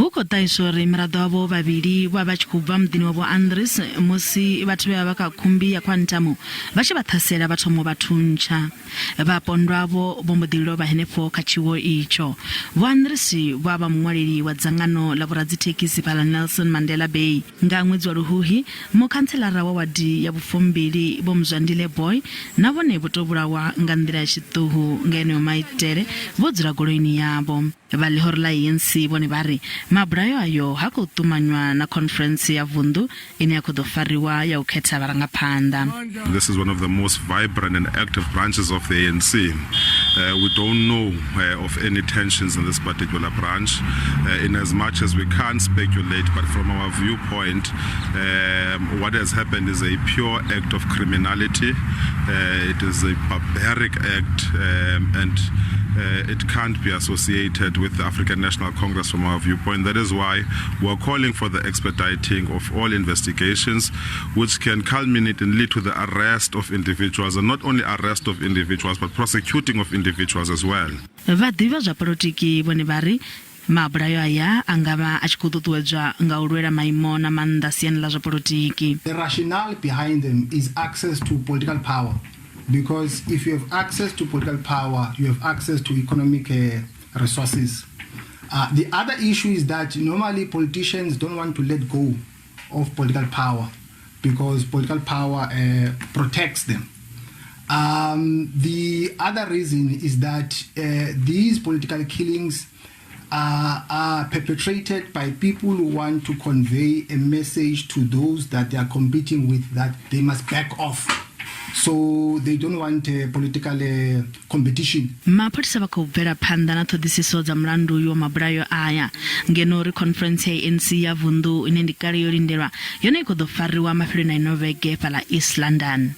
Hu khou ṱahiswa uri miraḓo avho vhavhili vho vha vha tshi khou bva muḓini wa Vho Andries musi vhathu vhe vha vha kha khumbi ya Quantum vha tshi vha ṱhasela vha thoma u vha thuntsha. Vhapondwa avho vho mbo ḓi lovha henefho kha tshiwo itsho. Vho Andries vho vha vha muṅwaleli wa dzangano ḽa vhoradzithekhisi fhaḽa Nelson Mandela Bay. Nga ṅwedzi wa Luhuhi, mukhantselara wa wadi ya vhufumbili Vho Mzwandile Boy na vhone vho tou vhulawa nga nḓila ya tshiṱuhu nga eneo maitele vho dzula goloini yavho. Vha ḽihoro ḽa ANC vhone vha ri mabulayo ayo ha khou ṱumanywa na khonferentsi ya vunḓu ine ya khou ḓo fariwa ya u khetha vharangaphanḓa. This is one of the most vibrant and active branches of the ANC. Uh, we don't know uh, of any tensions in this particular branch, uh, in as much as we can't speculate, but from our viewpoint, um, what has happened is a pure act of criminality. Uh, it is a barbaric act, um, and uh, it can't be associated with the African National Congress from our viewpoint. That is why we're calling for the expediting of all investigations, which can culminate and lead to the arrest of individuals, and not only arrest of individuals, but prosecuting of individuals as well. Vhaḓivhi vha zwa polotiki vhone vha ri mabulayo aya a nga vha a tshi khou ṱuṱuwedzwa nga u lwela maimo na maanḓa siani ḽa zwa polotiki. The rationale behind them is access to political power because if you have access to political power, you have access to economic resources. The other issue is that normally politicians don't want to let go of political power because political power protects them. The other reason is that these political killings are perpetrated by people who want to convey a message to those that they are competing with that they must back off. So they don't want a political competition. Mapholisa vha khou bvela phanḓa na ṱhoḓisiso dza mulandu uyu wa mabulayo aya ngeno uri khonferentsi ya ANC ya vunḓu ine ndi kale yo lindelwa yone i khou ḓo fariwa mafheloni a ino vhege fhaḽa East London.